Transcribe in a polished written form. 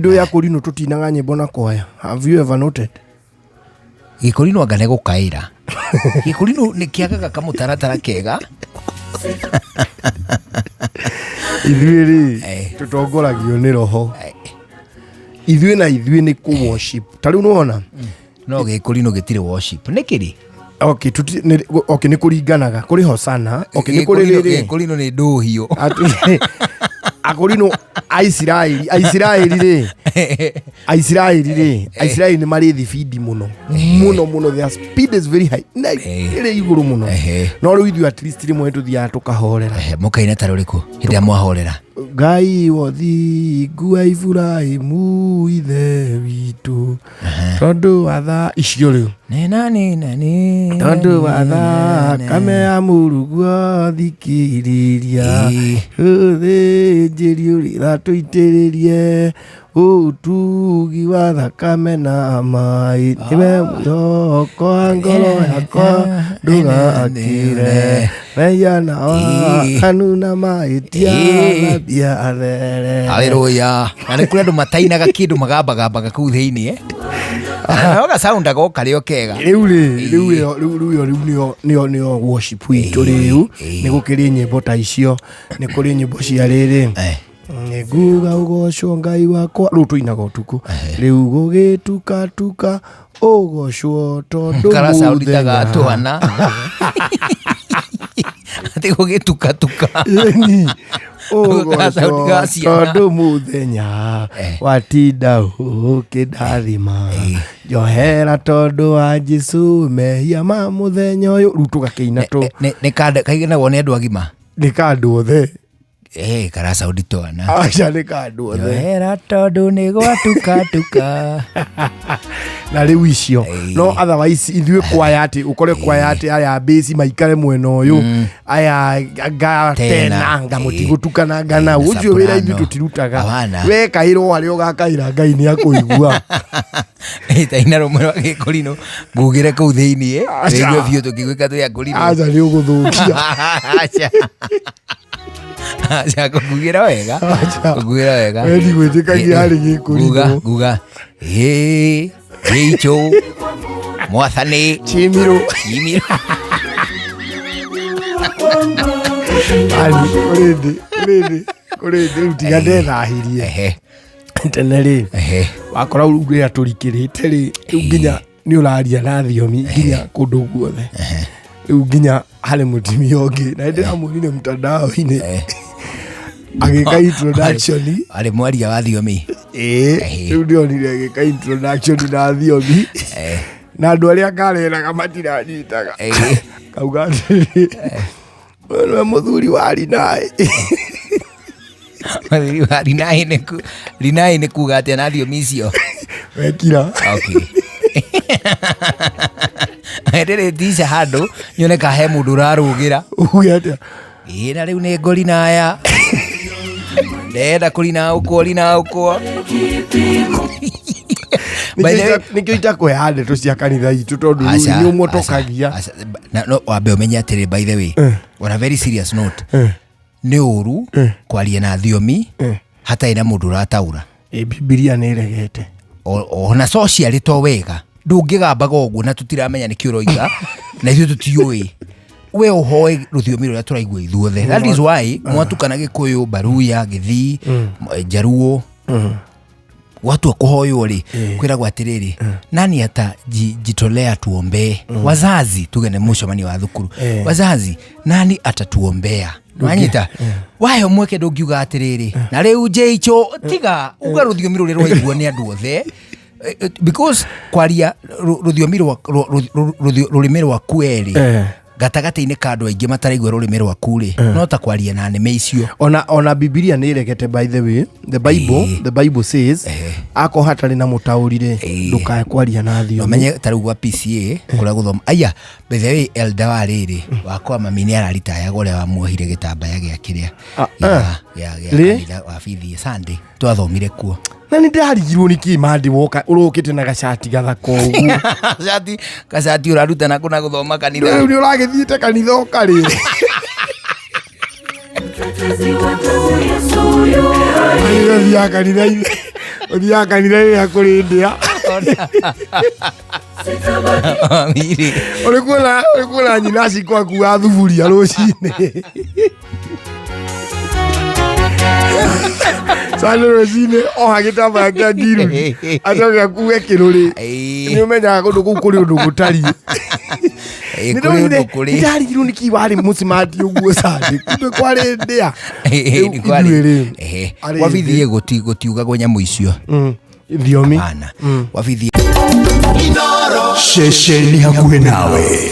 Ndũ ya kũrinũ tũtinaga nyĩmbo na kwaya. Have you ever noted? Gĩkũrinũ anga nĩ gũkaĩra. Gĩkũrinũ nĩ kĩagaga kamũtaratara kega. Ithuĩ rĩ, Eh. tũtongoragio nĩ roho. Eh, Ithuĩ na ithuĩ nĩ kũ worship. Ta rĩu nĩwona? No gĩkũrinũ gĩtirĩ worship. Nĩ kĩrĩ? Okay, tuti, nĩ, okay, nĩ kũringanaga. Kũrĩ hosana. Okay, nĩ kũrĩ Gĩkũrinũ rĩrĩ. gĩkũrinũ nĩ ndũhiũ. Akũrinũ Aisiraeli, Aisiraeli rĩ, Aisiraeli rĩ, Aisiraeli nĩ marĩ thibindi mũno. Mũno mũno, their speed is very high. Na ĩrĩ igũrũ mũno. Ehe. No rĩu ithuĩ at least rĩmwe tũthiaga tũkahorera. Ehe, mũkaina ta rũrĩkũ hĩndĩ ĩrĩa mwahorera? Ngai wothingu wa Iburahĩmu ithe witũ tondũ wa tha icio rĩu Nĩ na nĩ na nĩ na tondũ nĩ wa na thakame na. ya mũruguo thikĩrĩria Ĩĩ. ũthĩnjĩri ũrĩra tũitĩrĩrie ũtugi wa thakame na maĩ nĩwe mwĩhoko wa ngoro yakwa ndũgakire mehia na waganu na mahĩtia thambia athere. Haleluya. Na nĩ kũrĩ andũ matainaga kĩndũ magambagambaga kũu thĩinĩ eh? No gasound go karĩ o kega. Rĩu rĩ, rĩu ĩyo, rĩu rĩu ĩyo, rĩu nĩyo nĩyo nĩyo worship itũ rĩu. Nĩ gũkĩrĩ nyĩmbo ta icio, nĩ kũrĩ nyĩmbo cia rĩrĩ. Nĩnguga ũgocwo Ngai wakwa, rĩu tũinaga ũtukũ. Rĩu gũgĩtukatuka ũgocwo tondũ Kara sound ta ga mũthenya. twana. Atĩ gũgĩtukatuka. Ĩni, Kara sound ga ũgocwo ciana. tondũ mũthenya watinda ũkĩndathima. Njohera tondũ wa Jesũ mehia ma mũthenya ũyũ. Rĩu tũgakĩina tũ. Nĩ kainagwo nĩ andũ agima. Nĩ ka andũ othe. Eh, kara sound twana. Aca nĩ ka andũ othe. Njohera tondũ nĩ gwatukatuka. Na rĩu icio. Ĩĩ. No otherwise ithuĩ kwaya atĩ ũkore kwaya atĩ aya mbĩci maikare mwena ũyũ, aya nga Tena. tena nga mũtigũtukana nga nau. Na Ũcio wĩra ithuĩ soprano. tũtirutaga. Hawana. We kaĩrwo harĩa ũgakaĩra Ngai nĩ akũigua. Taina rũmwe rwa gĩkũrinũ ngugĩre kũu thĩinĩ Aca. wĩigue biũ tũkĩgwĩka twĩ akũrinũ. Aca nĩ ũgũthũkia. Aca. Aca ngũkugĩra wega. Aca. Ngũkugĩra wega. We ndigwĩtĩkagia harĩ gĩkũrinũ. Nguga nguga ĩĩ gĩichũ mwathani Chimiro. Chimiro. Ani, kũrĩ ndĩ, kũrĩ ndĩ, kũrĩ ndĩ, rĩu tiga ndethahirie. Ehe. Tene rĩ, Ehe. wakora rĩu rĩrĩa tũrikĩrĩte rĩ, rĩu nginya nĩ ũraria na thiomi nginya kũndũ guothe. Rĩu nginya harĩ mũtumia ũngĩ, na nĩndĩramuonire mtandao-inĩ agĩka introduction. Arĩ mwaria wa thiomi. Ĩĩ, rĩu ndĩronire agĩka introduction na thiomi. Na andũ arĩa ngareraga matiranyitaga. Kauga atĩrĩrĩ, ũyũ nĩwe mũthuri wa Rinai. Mũthuri wa Rinai nĩ Rinai nĩ kuga atĩa na thiomi icio? Wekira. Okay. Ndĩrĩ tica handũ nyone ka he mũndũ ũrarũgĩra. Uge atĩa? Ĩĩ na rĩu nĩ ngũrinaya. Ndenda kũrina ũkwo rina ũkwo. By the way, Nĩkĩo itakũheaga ndeto cia kanitha itũ tondũ rĩu Aca, nĩ ũmotokagia. aca, aca, na no wambe ũmenye atĩrĩ, by the way, on a very serious note, nĩ ũru kwaria na thiomi hatarĩ na mũndũ ũrataũra. Ĩ, Bibilia nĩ ĩregete. Ona socially to wega ndũngĩgambaga ũguo na tũtiramenya nĩkĩ ũroiga na ithuĩ tũtiũĩ we ũhoe rũthiomi rũrĩa tũraigua ithuothe. That is why mwatukana Gĩkũyũ, Baruya, Gĩthii, Njaruo, gwatua kũhoywo rĩ, kwĩragwo atĩrĩrĩ, nani ata jitolea tuombee? Wazazi, tuge nĩ mũcemanio wa thukuru, wazazi, nani atatuombea? Wanyita wayo mweke ndũngiuga atĩrĩrĩ na rĩu njĩicho tiga uga rũthiomi rũrĩa rwaiguo nĩ andũ othe. Because kwaria rũthiomi rwa rũrĩmĩ rwaku erĩ gatagatĩ-inĩ ka andũ aingĩ mataraigua rũrĩmĩ rwaku rĩ, no ta kwaria na nĩme icio. Ona Bibilia nĩ ĩregete, by the way, the Bible, the Bible says akorwo hatarĩ na mũtaũri rĩ, ndũkae kwaria na thiomi. Ũmenye ta rĩu gwa PCA kũrĩa gũthoma aya, by the way, elder wa rĩrĩ wakwa mami nĩ araritayaga ũrĩa wamuohire gĩtambaya gĩa kĩrĩa gĩa Rĩ? kanitha wa bithi Sunday twathomire kuo. Na nĩ ndĩrarigirwo nĩ kĩ mandi woka ũrokĩte na gacati gathaka ũguo. Gacati gacati ũraruta na kũna gũthoma kanitha. Rĩu nĩ ũragĩthiĩte kanitha ũkarĩ. Kanitha thiaga kanitha-inĩ. Ũthiaga kanitha rĩrĩa kũrĩ ndĩa. Miri. Ũrĩ kuona nyina cikwa akua thuburia rũcinĩ. Sande rũcinĩ oha gĩtambaya kĩa ngiruni acoke akue kĩrũrĩ. Ĩĩ. Nĩ ũmenyaga kũndũ kũu kũrĩ ũndũ gũtariĩ. Ĩĩ, kũrĩ ũndũ kũrĩ. Ndarigirwo nĩkĩ warĩ mũcimati ũguo Sande, kumbe kwarĩ ndĩa. Ĩĩ, Rĩu nĩ kwarĩ. ithuĩ rĩ, Ehe. arĩ Wabithi thĩ. ĩ gũtiugagwo nyamũ icio. Thiomi. Hapana. Wabithi Ceceni hakuhĩ nawe.